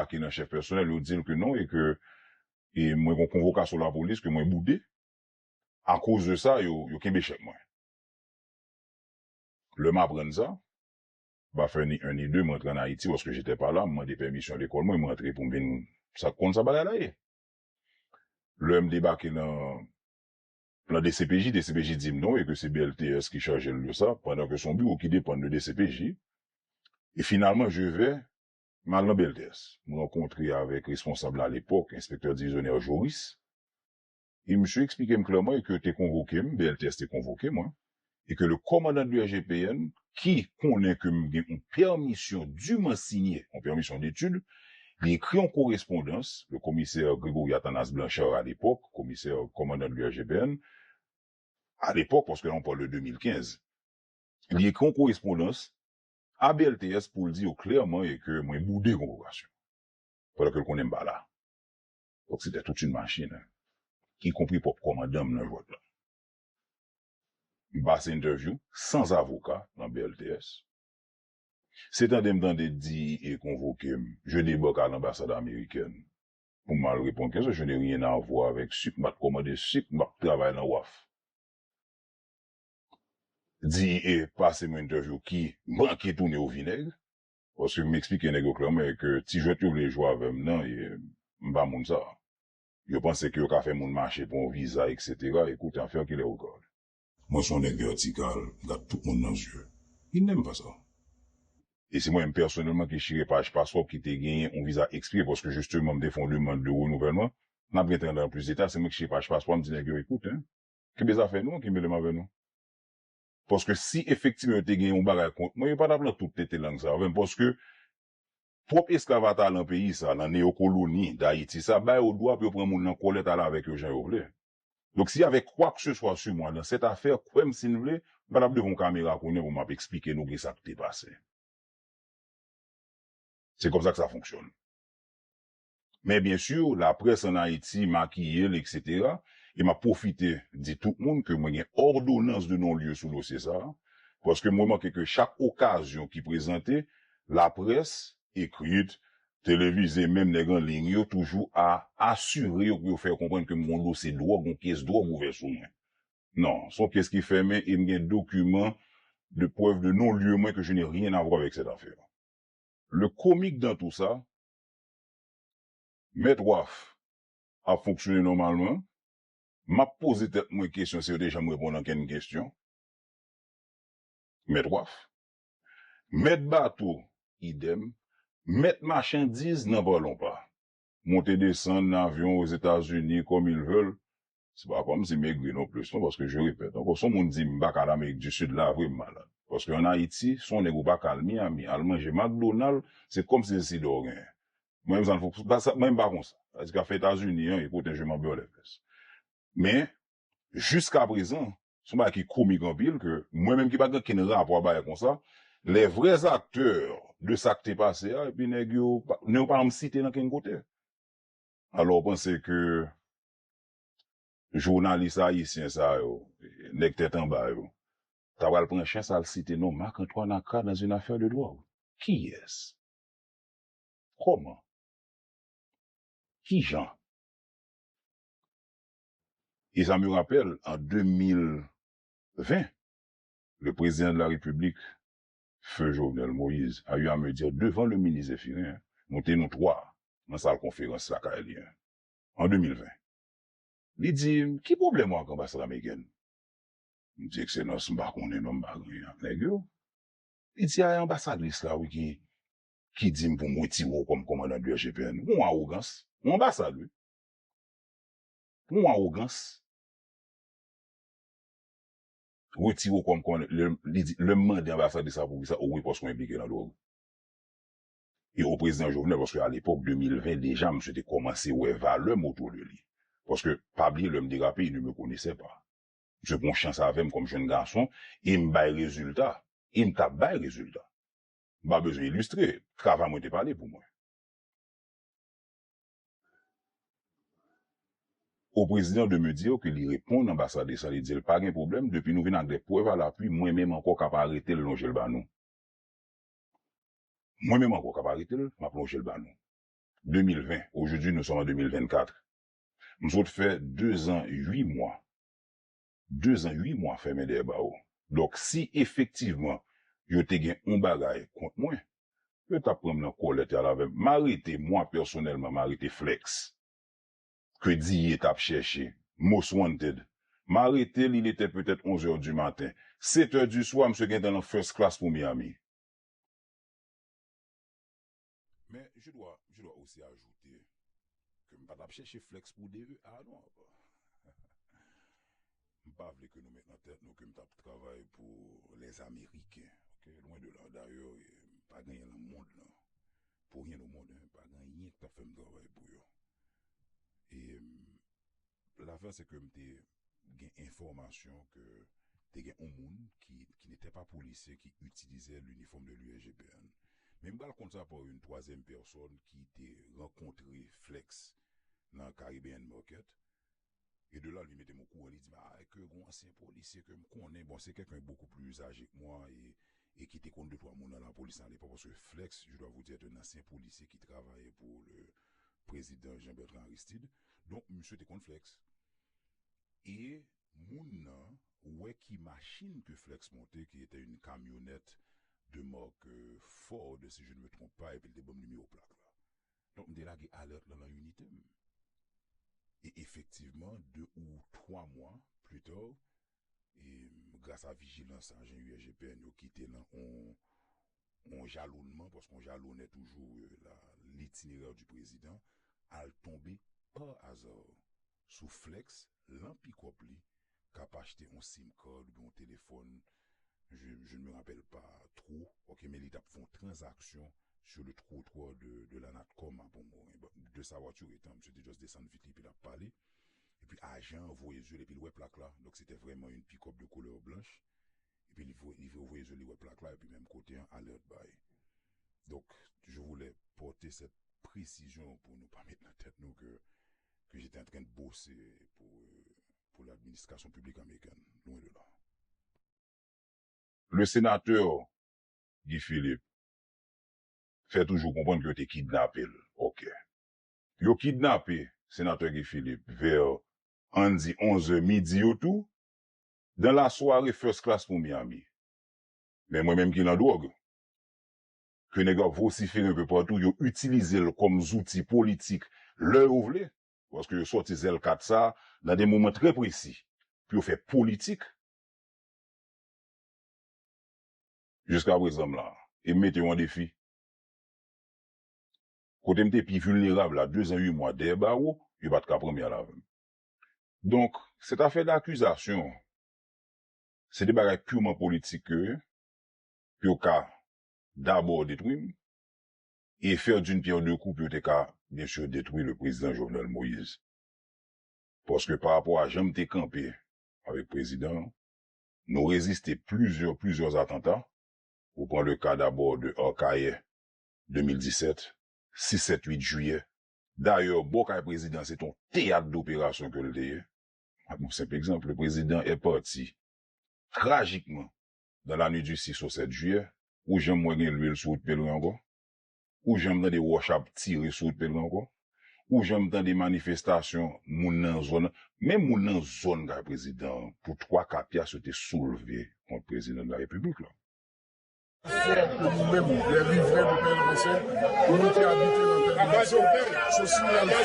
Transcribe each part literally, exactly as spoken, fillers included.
debake nan chèf pèsonèl, yo di l ke non e ke e mwen gen yon konvokasyon lapolis ke mwen boude. Akoz de sa, yo, yo kenbe chèk mwen. Lè m aprann sa, pa fè ni en ni de, m rantre ann Ayiti, paske j'étais pas là, m mande pèmisyon lekòl mwen, m rantre pou m vin sa, konn sa bagay la ye. Lè m debake nan, nan D C P J, D C P J di m non, e ke se B L T S ki chaje l de sa, pandan ke se yon biwo ki depann de D C P J. E finalman, je vais, m al nan B L T S. M rankontre avèk responsab la alepòk, enspektè divizyonè Joris. E misye eksplike m klèman e ke yo te konvoke m, B L T S te konvoke m, wi, e ke le commandant de l'U R G P N, ki konnen ke m gen yon pèmisyon dûment signée, yon pèmisyon d'études, li ekri yon korespondans, le commissaire Grégory Athanase Blanchard à l'époque, commissaire commandant de l'U R G P N, à l'époque, paske la on parle de deux mille quinze, li ekri yon korespondans a B L T S pou l di yo klèman e ke mwen boude konvokasyon. Pandan ke l konnen m pa la. Donk, se te tout yon machin, hein. Ikonpri pwòp kòmandan m nan jwèt la. M pase entèvyou san avoka nan B L T S. Se tande m tande di e konvoke m, je débarque à l'ambassade américaine. Pou m al reponn kesyon, je n'ai rien à voir avec sik, m pa t kòmande sik, m ap travay nan waf. Di e pase m entèvyou ki manke tounen o vinèg, paske m eksplike nèg yo klèman ke ti jwèt yo vle jwe avè m nan, e m pa moun sa. Yo panse ke yo ka fè moun mache pou yon viza, et cetera. Écoute, affaire qui les regarde. Mwen se yon nèg vètikal, m gad tout moun nan zye. Li menm pa sa. E se mwen menm pèsonèlman ki chire paj paspò ki te genyen yon viza ekspire, paske jisteman m te fè yon demann de renouvèlman. N ap gentan nan plis detay, se mwen ki chire paj paspò, m di nèg yo, écoute, hein, kenbe zafè nou, kenbe lè m avè nou. Paske si efektivman yo te gen yon bagay kont mwen, yo pa t ap lan tout tete lang sa avè m. Paske pwòp esklav atalan peyi sa, nan neyokoloni Dayiti sa, ba yo dwa pou yo pran moun nan kòlèt, ale avèk yo jan yo vle. Donk, si y avait quoi que ce soit sur moi dans cette affaire, kwè m si n vle, m pa t ap devan yon kamera kounye a pou m ap eksplike nou ki sa k te pase. Se konsa ke sa fonksyone. Men byen si, laprès ann Ayiti makiye l, et cetera. E m ap pwofite di tout moun ke mwen gen òdonans de non-lye sou dosye sa a, paske mwen remake ke chak okazyon ki prezante, laprès ekrit, televize, menm nèg an liy yo toujou a asire yo pou yo fè yo konprann ke m gen yon dosye dwòg, yon kès dwòg ouvè sou mwen. Non, se yon kès ki fèmen e m gen dokiman de preuve de non-lieu mwen que je n'ai rien à voir avec cette affaire. Le comique dans tout ça, Mèt Waf ap fonksyone nòmalman. M ap poze tèt mwen kesyon si yo te janm reponn ankenn kesyon. Mèt Waf. Mèt bato, idèm. Mèt machandiz nan pa lonpa. Monte desann nan avyon Ozetazini comme ils veulent. Se pa kòmsi m egri non plis non, paske je répète ankò, si yon moun di m pa ka al Amerik di Sid la, vre m malad. Paske ann Ayiti, si yon nèg ou pa ka al Miami, al manje McDonald, se kòmsi se sida w genyen. Mwen menm sa m fè, mwen menm pa konsa. Sa di ka fè Etazini an, e kote je m'en bats les fesses. Men, jiskaprezan, se yon bagay ki komik anpil ke mwen menm ki pa gen okenn rapò a bagay konsa, les vrais acteurs de sa k te pase a, epi nèg yo, pa- nèg yo pa janm site nan kenn kote. Alò, w panse ke jounalis ayisyen sa yo, nèg tèt anba yo, ta pral pran chans al site non Marc Antoine Aka dans une affaire de drogue? Kiyès? Kòman? Kijan? E sa me rapèl, an de mil ven, le président de la République, feu Jovenel Moïse, a eu à me dire devant le ministre Zéphirin, nou te nou twa nan sal konferans lakay li an, an de mil ven. Li di m, ki pwoblèm ou ak anbasad amerikèn? M di, Ekselans, m pa konnen non, m pa gen anyen ak nèg yo. Li di, a, e anbasadris la, wi, ki, ki di m pou m retire w kòm kòmandan de G P N. Yon awogans. Yon anbasad, wi. Yon awogans. Retire w kòm kòmandan. Lè, li di, lè m mande anbasadris la poukisa, ou wi, paske w enplike nan dwòg. E o prezidan Jovenel, paske alepòk de mil ven deja, misye te kòmanse wè valè m otou de li. Paske, pa bliye, lè m derape, il ne me connaissait pas. Misye pran chans avè m kòm jenn gason, e m bay rezilta, e m t ap bay rezilta. M pa bezwen ilistre, travay mwen te pale pou mwen. Au président de me dire ke li reponn anbasadris la, li di l pa gen pwoblèm, depi nou vin ak de prèv à l'appui, mwen menm ankò k ap arete l lonje l ba nou. Mwen menm ankò k ap arete l, m ap lonje l ba nou. deux mille vingt, aujourd'hui nous sommes en deux mille vingt-quatre. M sot fè de zan uit mwa. De zan uit mwa fèmen dèyè bawo. Donk, si efektivman yo te gen yon bagay kont mwen, yo t ap pran m nan kòlèt y al avè m. M arete, mwa pèsonèlman, m arete Flex. Ke Diye t ap chèche. Most Wanted. M arete l, il était peut-être onze heures du matin. Sept heures du soir, misye gentan nan first class pou Miami. Men, je dois, je dois aussi ajouter ke m pa t ap chèche Flex pou D E A non. M pa vle ke nou met nan tèt nou ke m t ap travay pou les Américains. Ok, loin de là. D'ailleurs, eh, pa gen anyen nan mond lan. Pour rien au monde, hein, pa gen anyen ki t ap fè m travay pou yo. E, mm, lafè se ke m te gen enfòmasyon ke te gen yon moun ki, qui n'était pas policier, qui utilisait l'uniforme de l'U S G P N. Men m pral konn sa pa yon twazyèm pèsòn ki te rankontre Flex nan Caribbean Market. E de la, li mete m okouran, li di m, ah, ke gon ansyen polisye ke m konnen. Bon, c'est quelqu'un beaucoup plus âgé que moi et, et qui te konn de twa moun nan lapolis à l'époque, parce que Flex, je dois vous dire, est un ancien policier qui travaillait pour le président Jean-Bertrand Aristide. Donk, misye te konn Flex. E moun nan wè ki machin ke Flex monte, qui était une camionnette de marque, euh, Ford, si je ne me trompe pas, epi l te ban m nimewo plak la. Donk, m te lage alèt lan nan inite m. E efektivman, de ou twa mwa pli ta, e, gras a vijilans ajan U S G P N yo ki te lan on, on jalonnman, paske on jalonnè toujou, euh, la, l'itinéraire du président, al tonbe pa aza sou Flex, lan pikòp li, k ap achte on sim card oubyen on telefòn, je, je ne me rappelle pas trop, ok, men li t ap fè on tranzaksyon sur le trottoir de, de la Natcom à Bongo. E ben, de sa voiture étant, misye te just desann vit li, epi l ap pale. Epi ajan an voye zye l, epi l wè plak la. Donk, se te vrèman yon pikòp de koulè blanch. Epi li vo-, li voye zye l, li wè plak la, epi menm kote an, alèt bay. Donk, je voulais porter cette précision pour nou pa met nan tèt nou ke, que j'étais en train de bosser pour, euh, pour l'administration publique américaine. Loin de là. Le sénateur Guy Philippe fè toujou konprann ke yo te kidnape l. Ok. Yo kidnape senatè Guy Philippe vè, ann di, onz è midi yo tou. Dans la soirée, first class pou Miami. Men mwen menm ki nan dwòg, ke nèg yo ap vosifere un peu partout, yo itilize l kòm zouti politik lè yo vle, paske yo sòti zèl kat sa nan de moman trè presi pou yo fè politik. Jiska prezan m la, e m mete yo an defi. Kote m te pi vilnerab la, de zan uit mwa dèyè bawo, yo pa t ka pran m y al avè m. Donk, cette affaire d'accusation, se de bagay pirman politik ke yo ye, pou yo ka dabò detwi m, e faire d'une pierre deux coups pou yo te ka, bien sûr, détruire le président Jovenel Moïse. Paske pa rapò a jan m te kanpe avèk prezidan an, nou reziste plizyè, plizyè atanta. Ou pran le ka dabò de Akayè de mil disèt, sis, sèt, uit jiyè. Dayè, bò kay prezidan, se te yon teyat doperasyon ke l te ye. Mwen ap yon senp egzanp, le président est parti tragiquement dans la nuit du six au sept juillet. Ou janm wè gen lwil sou wout Pelerin ankò? Ou janm tande wòch ap tire sou wout Pelerin ankò? Ou janm tande manifestasyon moun nan zòn, menm moun nan zòn kay prezidan an, pou twa ka pyas yo te soulve kont prezidan de la repiblik la? Fò pou nou menm, les riverains de Pèleren senk, nou ki abite nan Pèleren senk, se yon siyal fò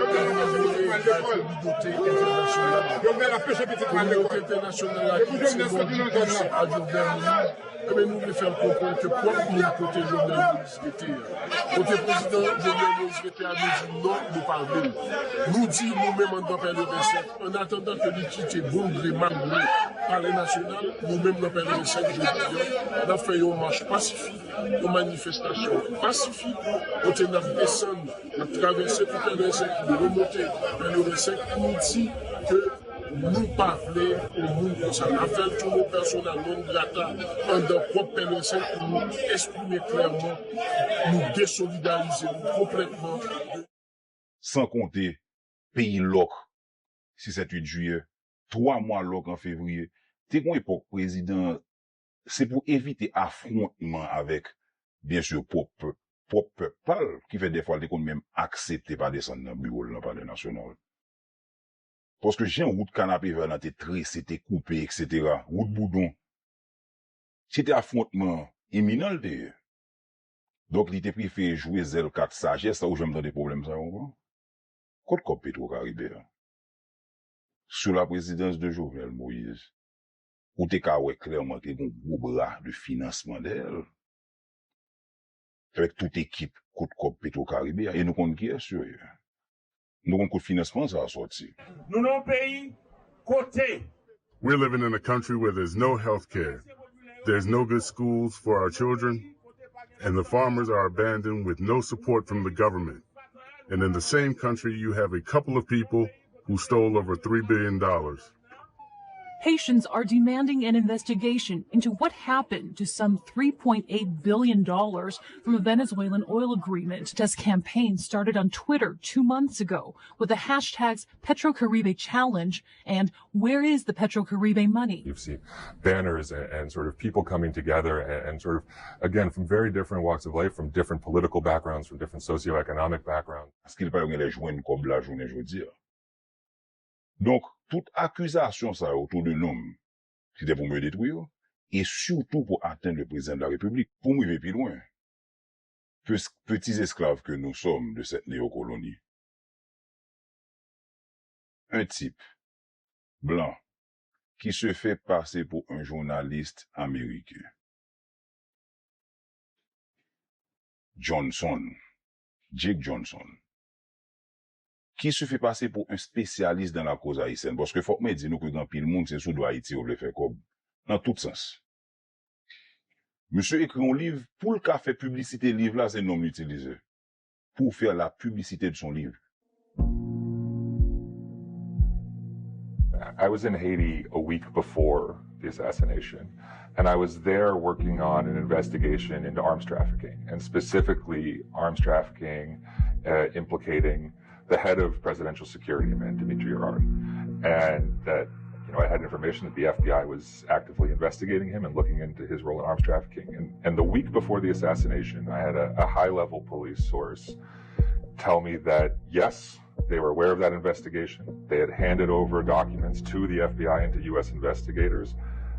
ke nou voye bay kominote entènasyonal la. Kominote entènasyonal la ki di non diplis a Jovenel Moïse, enben nou vle fè l konprann ke pwòp moun kote Jovenel Moïse rete a, kote prezidan Jovenel Moïse rete a, nou di non, nou pa vle l. Nou di nou menm anndan Pèleren senk, an atandan ke li kite bon gre, mal gre, Palè Nasyonal, nou menm nan Pèleren senk jodi a, n ap fè yon mach pasifik, yon manifestasyon pasifik, kote n ap desann, n ap travèse tout Pèleren senk, nou remonte Pèleren senk pou nou di ke nou pa vle yon moun konsa. N ap fè l tounen persona non grata anndan pwòp Pèleren senk pou nou eksprime klèman, nou desolidarize nou konplètman de San konte peyi lòk, sis, sèt, uit jiyè, twa mwa lòk an fevriye. Te gon epòk prezidan, se pou evite afwontman avèk, byen si, pwòp pèp, pwòp pèp pa l, ki fè dèfwa l te konn menm aksepte pa desann nan biwo l nan Palè Nasyonal. Paske jan wout Kanapevè lan te trese, te koupe, eksetera, wout Boudon, se te afwontman iminan l te ye. Donk, li te prefere jwe zèl kat sajès la, ou janm tande pwoblèm sa yo ankò? Kot kòb Petro Karibe a? Sou la prezidans de Jovenel Moïse, ou te ka wè klèman ke gen yon gwo bra de finansman dèyè l. Avèk tout ekip kot kòb Petro Karibe a, e nou konn kiyès yo ye. Nou konn kot finansman sa a sòti. Nou nan yon peyi kote We're living in a country where there's no health care, there's no good schools for our children, and the farmers are abandoned with no support from the government. And in the same country, you have a couple of people who stole over three billion dollars. Haitians are demanding an investigation into what happened to some three point eight billion dollars from a Venezuelan oil agreement. Protest campaign started on Twitter two months ago with the hashtags PetroCaribe Challenge and Where is the PetroCaribe money? You've seen banners and, and sort of people coming together and, and sort of, again, from very different walks of life, from different political backgrounds, from different socioeconomic backgrounds. Paske pa yo genlè jwenn kòb la jounen jodi a. Donk, tout akizasyon sa yo autour de nonm, se te pou m yo detwi yo, e sitou pou atenn le prezidan de la repiblik. Pou m rive pi lwen, pe- petits esclaves que nous sommes de cette néocoloni, un type blanc qui se fait passer pour un journaliste américain, Johnson, Jake Johnson, qui se fait passer pour un spécialiste dans la cause haïtienne. Paske fòk mwen di nou ke gen anpil moun se sou do Ayiti yo vle fè kòb nan tout sans. Misye ekri yon liv, pou l ka fè piblisite liv la, se non m li itilize pou fè la piblisite de son liv. I was in Haiti a week before the assassination, and I was there working on an investigation into arms trafficking, and specifically arms trafficking uh, implicating the head of Presidential Security, a man Dimitri Herard, and that you know I had information that the F B I was actively investigating him and looking into his role in arms trafficking. And, and the week before the assassination, I had a, a high-level police source tell me that yes, they were aware of that investigation. They had handed over documents to the F B I and to U S investigators.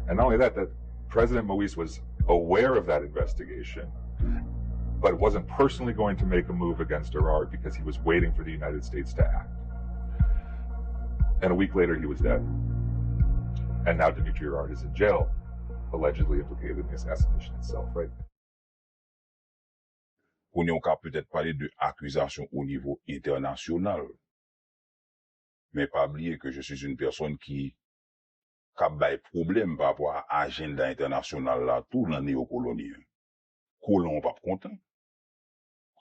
And not only that, that President Moise was aware of that investigation, but wasn't personally going to make a move against Herard because he was waiting for the United States to act. And a week later, he was dead. And now Dimitri Herard is in jail, allegedly implicated in the assassination itself, right? Kounye a ou ka petèt pale de akizasyon o nivo entènasyonal. Men pa bliye ke je suis une personne ki k ap bay pwoblèm pa rapò a ajanda entènasyonal la tou nan neyokoloni an. Kolon an p ap kontan.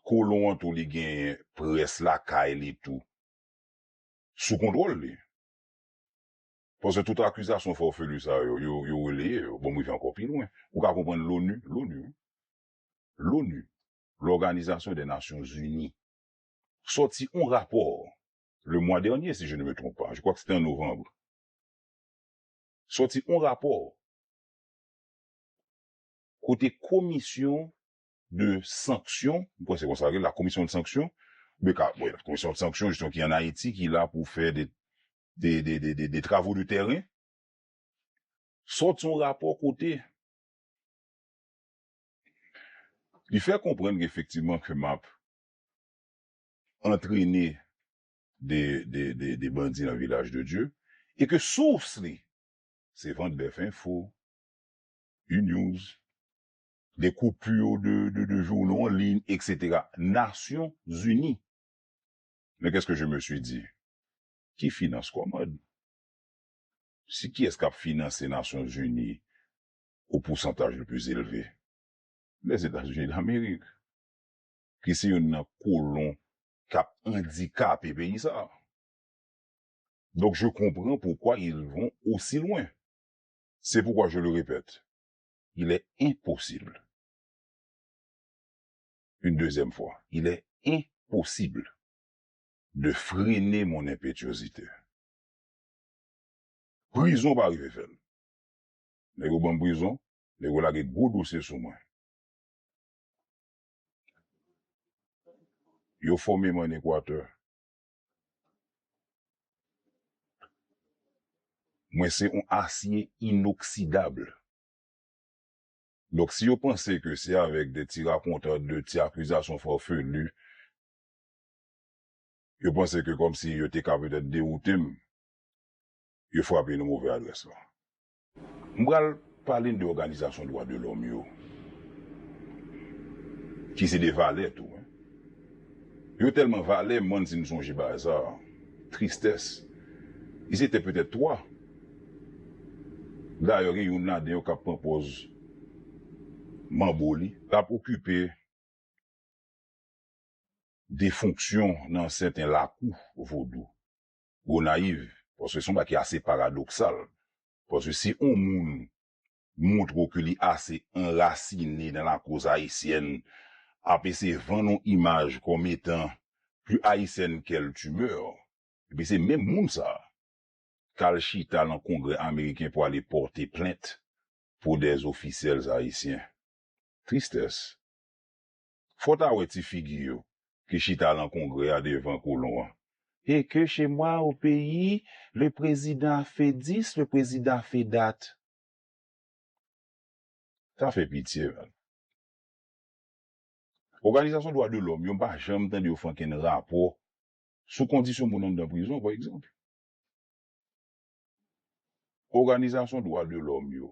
Kolon an tou li gen près lakay li tou sou kontwòl li. Paske tout akizasyon fawfelu sa yo, yo, yo releye yo. Bon, m rive ankò pi lwen. Ou ka konprann l'ONU, l'ONU, wi. L'ONU, l'Organisation des Nations Unies, sòti yon rapò le mois dernier, si je ne me trompe pas, je crois que c'était en novembre, sòti yon rapò kote komisyon de sanksyon, m kwè se konsa l rele, la commission de sanction, men ka, bon, la commission de sanction, jiston, ki an Ayiti, ki la pou fè de, de, de, de, de, de travaux de terrain, sòti yon rapò kote li fè konprann efektivman ke m ap antrene de, de, de, de bandi nan Vilaj de Dye, e ke sous li, se vant bèf enfo, U-News, de koupir de, de, de jounal an liy, et cetera. Nasyonzini. Men qu'est-ce que je me suis dit? Ki finans kòmand? Si kiyès k ap finanse Nasyonzini o pousantaj le pli elve? Lèzetazini Damerik, ki se youn nan kolon k ap andikape peyi sa a. Donc, je comprends pourquoi ils vont aussi loin. C'est pourquoi je le répète, il est impossible, une deuxième fois, il est impossible de freiner mon impétuosité. Prizon pa rive fè l. Nèg yo ban m prizon, nèg yo lage gwo dosye sou mwen. Yo fòme m ann Ekwatè. Mwen se yon asye inoksidab. Donk, si yo panse ke se avèk de ti rakonta, de ti akizasyon farfelu, yo panse ke kòmsi yo te ka petèt dewoute m, yo frape nan move adrès la. M pral pale n de òganizasyon dwa de lòm yo, ki se de valè tou, wi. Yo tèlman valè, m demann si n sonje bagay sa a. Tristès. Ils étaient peut-être trois. Dayè, gen youn ladan yo k ap pran pòz manbo li. L ap okipe de fonksyon nan sèten lakou vodou, Gonayiv, paske se yon bagay ki ase paradoksal. Paske si yon moun montre w ke li ase anrasine nan lakoz ayisyèn, ap eseye vann yon imaj kòm etan plus haïtienne qu'elle tu meurs, epi se menm moun sa a k al chita nan Kongrè ameriken pou ale pòte plent pour des officiels haïtiens. Tristès. Fò w ta wè ti figi yo ki chita nan Kongrè a devan kolon an. Et que chez moi au pays, le président a fait dix, le président a fait date. Sa fè pitye, man. Òganizasyon dwa de lòm yo, m pa janm tande yo fè ankenn rapò sou kondisyon moun anndan prizon, pa egzanp. Òganizasyon dwa de lòm yo,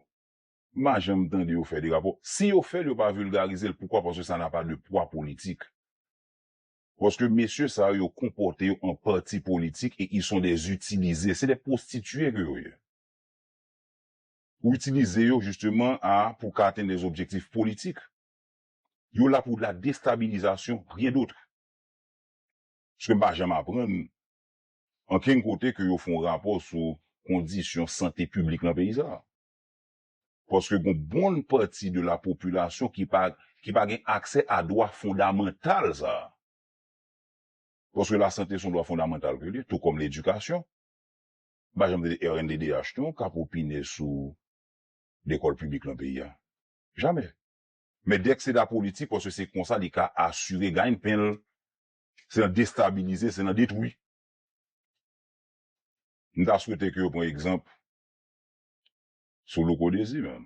m pa janm tande yo fè de rapò. Si yo fè l, yo pa vilgarize l. Poukwa? Paske sa n'a pas de poids politique. Paske mesye sa yo, yo konpòte yo an pati politik et ils sont des utilisés. Se de pwostitiye ke yo ye. Ou itilize yo, jisteman, a, pou ka atenn de objektif politik. Yo la pou la destabilizasyon, rien d'autre. Paske m pa janm aprann ankenn kote ke yo fè yon rapò sou kondisyon sante piblik nan peyi sa a. Paske gon bon pati de la popilasyon ki pa, ki pa gen aksè a dwa fondamantal sa a. Paske lasante se yon dwa fondamantal ke li ye, tou kòm ledikasyon. M pa janm tande R N D D H non k ap opine sou lekòl piblik nan peyi a. Jamè. Men dèk se la politik, paske se konsa li ka asire gaynpen l, se nan destabilize, se nan detwi. M ta swete ke yo pran egzanp sou Louko Dezi menm.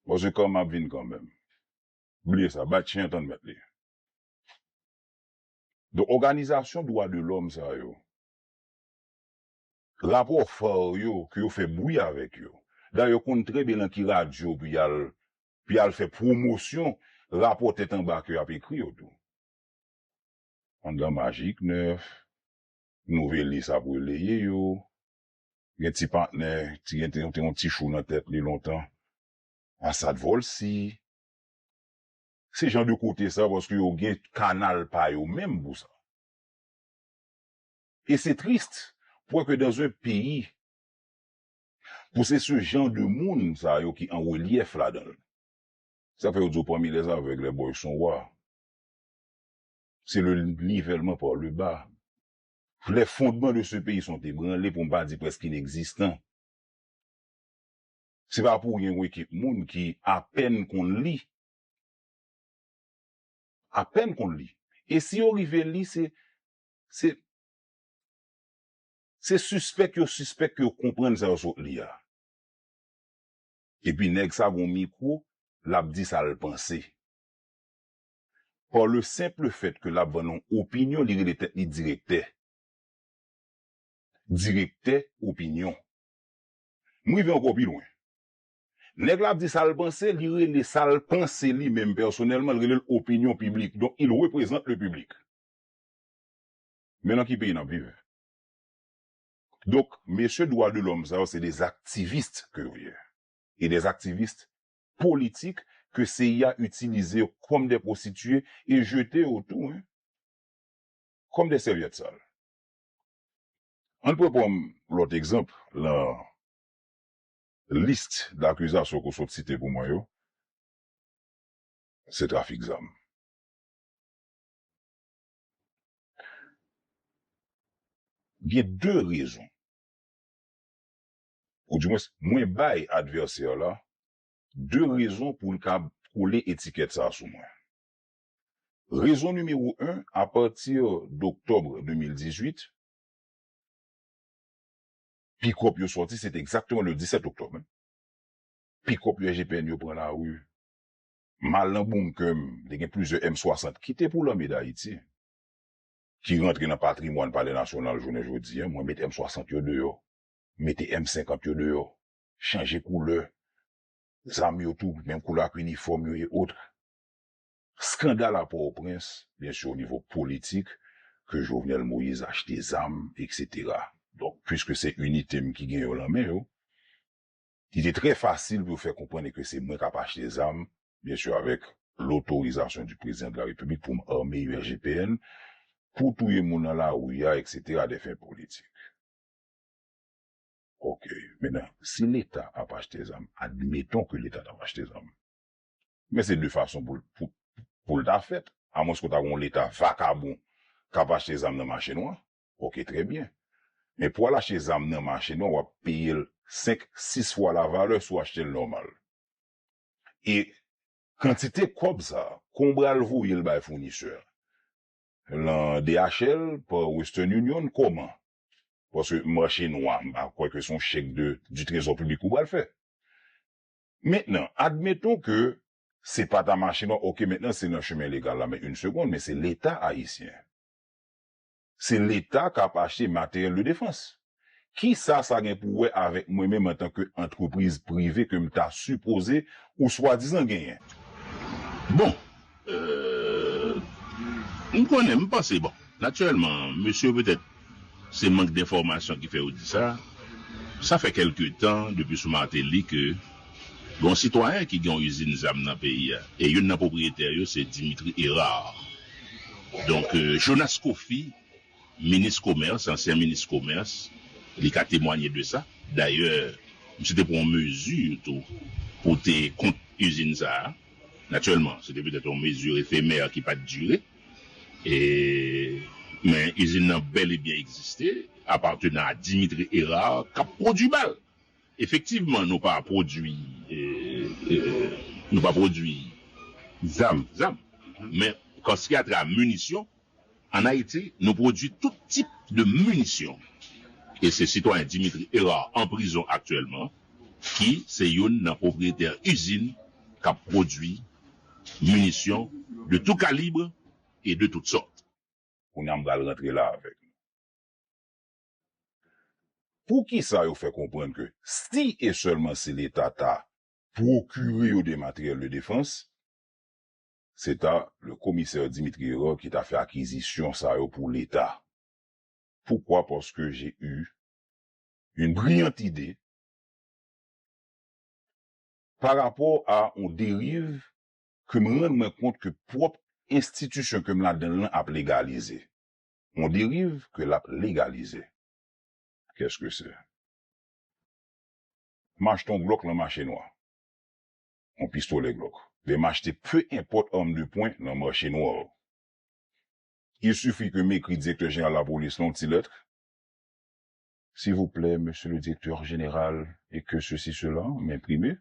Paske kanma ap vin kanmenm. Bliye sa, bat chen an tann mèt li. Donk, òganizasyon dwa de lòm sa yo, rapò far yo, ke yo fè bri avèk yo. Dayè, yo konn trè byen nan ki radyo pou y al, pou y al fè pwomosyon rapò tèt anba ke y ap ekri yo tou. Anndan Majik Nèf, Nouvelis ap releye yo. Gen ti patnè, ti, gen te, te yon ti chou nan tèt li lontan. Asad Vòlsi. Se jan de kote sa, paske yo gen kanal pa yo menm pou sa. E se tris pou wè ke dans un pays, pou se ce genre de moun sa yo ki an relyèf ladan l. Sa fè yo di w parmi les aveugles, les boys sont rois. C'est le nivellement par le bas. Les fondements de ce pays sont ébranlés, pou m pa di prèske inegzistan. Se pa pou ryen yon ekip moun ki apèn konn li. Apèn konn li. E si yo rive li, se, se, se sispèk yo sispèk ke yo konprann sa yo sot li a. Epi nèg sa gon mikwo, l ap di sa l panse. Par le simple fait ke l ap vann yon opinyon, li rele tèt li direktè. Direktè opinyon. M rive ankò pi lwen. Nèg la ap di sa l panse, li rele sa l panse li menm pèsonèlman, li rele l opinyon piblik. Donk, il représente le public. Men nan ki peyi n ap viv? Donk, mesye dwa de lòm sa yo, se des activistes ke yo ye. E des activistes politiques ke C I A itilize yo kòm de pwostitiye e jete yo tou, hein, kòm de sèvyèt sal. Ann pran pran lòt egzanp lan lis dakizasyon ke w sot site pou mwen yo, se trafik zam. Gen de rezon. Oudimwens, mwen bay advèsè la de rezon pou l ka kole etikèt sa a sou mwen. Rezon nimewo en, apati doktòb de mil dizuit, pikòp yo sòti, se te egzakteman le disèt oktòb, hein. Pikòp U S G P N yo pran lari. M al nan bonkè m, te gen plizyè M swasant ki te pou Lame Dayiti, ki rantre nan patrimwàn Palè Nasyonal jounen jodi a. Mwen met M swasant yo deyò, mete M senkant yo deyò, chanje koulè zam yo tou, menm koulè ak inifòm yo e otre. Skandal a Pòtoprens, byen si, o nivo politik, ke Jovenel Moïse achte zam, et cetera. Donk, piske se inite m ki gen yo nan men yo, li te trè fasil pou yo fè konprann ke se mwen k ap achte zam, byen si, avèk lotorizasyon di prezidan de la repiblik pou m ame U S G P N, pou touye moun nan lari a, et cetera, a des fins politiques. Ok, mentnan, si Leta ap achte zam, admeton ke Leta t ap achte zam, men se de fason pou, pou, pou l ta fèt, amwenske w ta gen yon Leta vakabon k ap achte zam nan mache nwa. Ok, trè byen. Men pou al achte zam nan mache nwa, w ap peye l senk, sis fwa lavalè si w achte l nòmal. E kantite kòb sa, kon w pral voye l bay founisè a? Lan D H L, pa Western Union, kòman? Paske mache nwa, m pa kwè ke se yon chèk de, du trésor public ou pral fè. Mentnan, admeton ke se pa ta mache nwa, ok, mentnan se nan chemen legal la, men une seconde, men se Leta ayisyen. Se Leta k ap achte materyèl de defans. Kisa sa gen pou wè avèk mwen menm antanke antrepriz prive ke m ta sipoze ou swadizan genyen? Bon, euh, m konnen, m panse, bon, natirèlman, mesye yo petèt, se mank denfòmasyon ki fè yo di sa. Sa fè kèlke tan, depi sou Martelly, ke gen yon sitwayen ki gen yon izin zam nan peyi a. E youn nan pwopriyetè yo, se Dimitri Hérard. Donk, euh, Jonas Coffy, minis komès, ansyen minis komès, li ka temwanye de sa. Dayè, misye te pran yon mezi tou pou te kont izin sa a. Natirèlman, se te petèt yon mezi efemè ki pa t dire. E, men izin nan bèl e byen egziste, apateni a Dimitri Hérard, k ap pwodui bal. Efektivman, nou pa pwodui, e, e, nou pa pwodui zam, zam. Men, kan se ki atè a minisyon, ann Ayiti, nou pwodui tout tip de minisyon. E se sitwayen Dimitri Hérard an prizon aktyèlman, ki se youn nan pwopriyetè izin k ap pwodui minisyon de tout kalib e de tout sòt. Kounye a m pral rantre la avèk nou. Poukisa yo fè konprann ke si e sèlman si Leta ta pwokire yo de materyèl de defans, se ta le komisè Dimitri Hérard ki ta fè akizisyon sa yo pou Leta? Pourquoi? Parce que j'ai eu une brillante idée pa rapò a yon deriv ke m rann mwen kont ke pwòp enstitisyon ke m ladan l lan ap legalize. Yon deriv ke l ap legalize. Qu'est-ce que c'est? M achte yon Glock lan mache nwa. Yon pistolè Glock. Ben, m achte peu importe arme de poing lan mache nwa. Il suffit que m ekri direktè jeneral lapolis lan yon ti lèt. S'il vous plaît, monsieur le directeur général, et que ceci, cela, m enprime,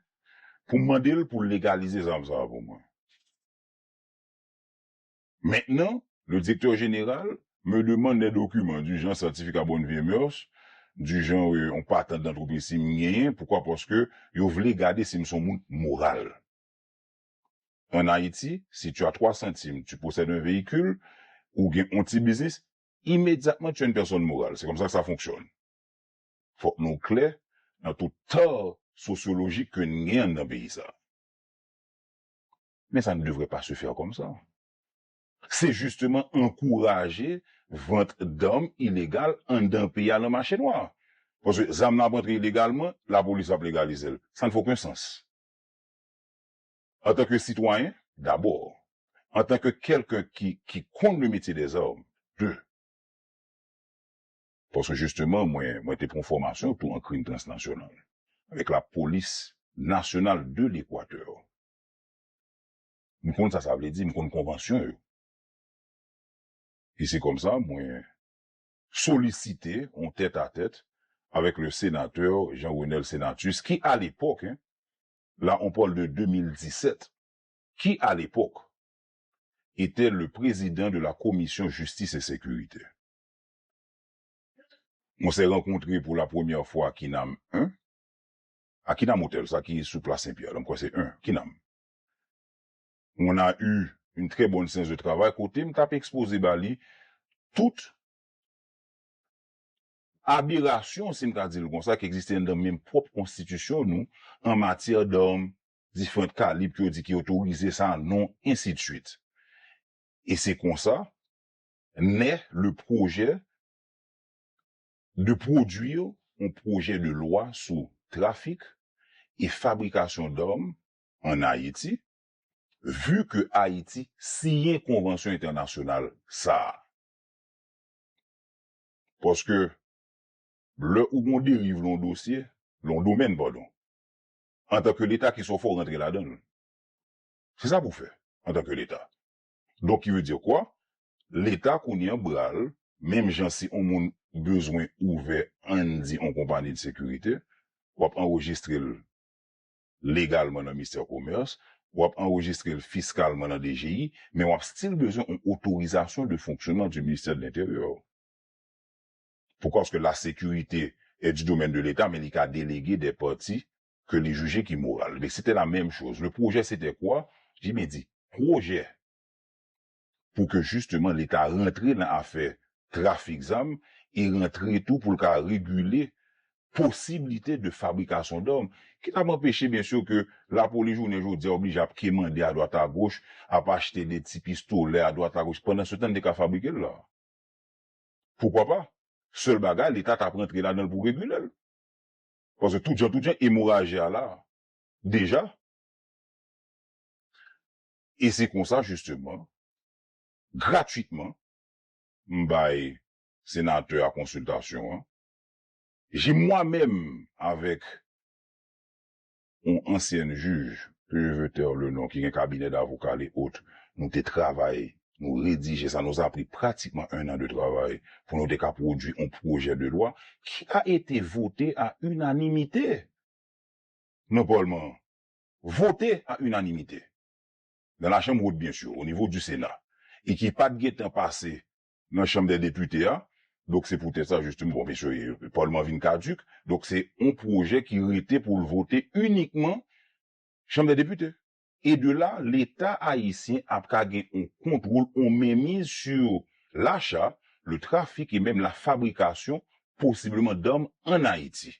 pou m mande l pou l legalize zam sa a pou mwen. Maintenant, le directeur général me demande des documents du genre certificat bonne vie et mœurs, du genre euh, yon patant d'entreprise si m genyen, poukwa? Paske yo vle gade si m se yon moun moral. En Haïti, si tu as trois centimes, tu possèdes un véhicule, ou gen yon ti biznis, immédiatement tu es une personne morale. C'est comme ça que ça fonctionne. Fòk nou klè nan tout tò sosyolojik ke n gen anndan peyi sa. Mais ça ne devrait pas se faire comme ça. Se jisteman ankouraje vant dam ilegal anndan peyi a lan mache nwa. Paske zam nan ap rantre ilegalman, lapolis ap legalize l. Ça ne fait aucun sens. Antanke sitwayen, dabò. Antanke kèlken ki, ki konn le métier des armes, de. Paske jisteman, mwen, mwen te pran fòmasyon tou an krim transnasyonal avèk la polis nasyonal de Lekwatè. M konn sa sa vle di, m konn konvansyon yo. E se konmsa mwen solisite yon tèt a tèt avèk le sénateur Jean Renel Senatus, ki alepòk, hein, là on parle de de mil disèt, ki alepòk était le président de la commission justice et sécurité. On s'est rencontré pour la première fois à Kinam un, à Kinam Hotel, sa ki sou plas Senpyè la, m kwè se un, Kinam. On a eu une très bonne séance de travail, kote m t ap ekspoze ba li tout aberasyon, si m ka di l konsa, ki egziste anndan menm pwòp konstitisyon nou, an matyè dam, diferan kalib ke yo di ki otorize, sa, non, ensi de suite. E se konsa nè le projet de produire un projet de loi sur trafic et fabrication d'armes en Haïti, vu que Ayiti siyen konvansyon entènasyonal sa a. Paske lè ou gon deriv lan yon dosye, lan yon domèn, padon, antanke Leta, kisa w fè w rantre ladan l? Se sa pou w fè, antanke Leta. Donk, ki vle di kwa? Leta kounye an bra l, menm jan si yon moun bezwen ouvè, ann di, yon konpayi de sekirite, w ap anrejistre l legalman nan Ministè Komès, w ap anrejistre l fiskalman nan D G I, men w ap still bezwen yon otorizasyon de fonksyonman du Ministère de l'Intérieur. Pourquoi? Parce que la sécurité est du domaine de l'État, men li ka delege des parties que li jije ki moral. Mais c'était la même chose. Le projet, c'était quoi? J'ai bien dit, projet pou ke jisteman Leta rantre nan afè trafik zam e rantre tou pou l ka regile posiblite de fabrikasyon dam. Ki t ap anpeche, byen si, ke lapolis jounen jodi a oblije ap kemande adwat agoch, ap achte de ti pistolè adwat agoch, pandan se tan n te ka fabrike l la? Poukwa pa? Sèl bagay, Leta t ap rantre ladan l pou regile l. Paske tout jan, tout jan, emoraji a la, deja. E se konsa, jisteman, gratwitman, m bay senatè a konsiltasyon an. J'ai moi-même, avec yon ansyèn jij, ke je veux taire le nom, ki gen kabinè davoka, les autres, nou te travay, nou redije sa, nous a pris pratiquement un an de travay pou nou te ka pwodui yon pwojè de lwa qui a été voté à unanimité nan Palman an. Voté à unanimité. Dans la Chambre haute, bien sûr, au niveau du Sénat. E ki pa t gentan pase nan Chanm dè Depite a. Donk, se poutèt sa, jisteman, bon, byen si, Palman vin kadik. Donk, se yon pwojè ki rete pou l vote inikman Chanm dè Depite. E de la, Leta ayisyen ap ka gen yon kontwòl, yon menmiz sur l'achat, le trafic et même la fabrication, posibleman, dam an Ayiti.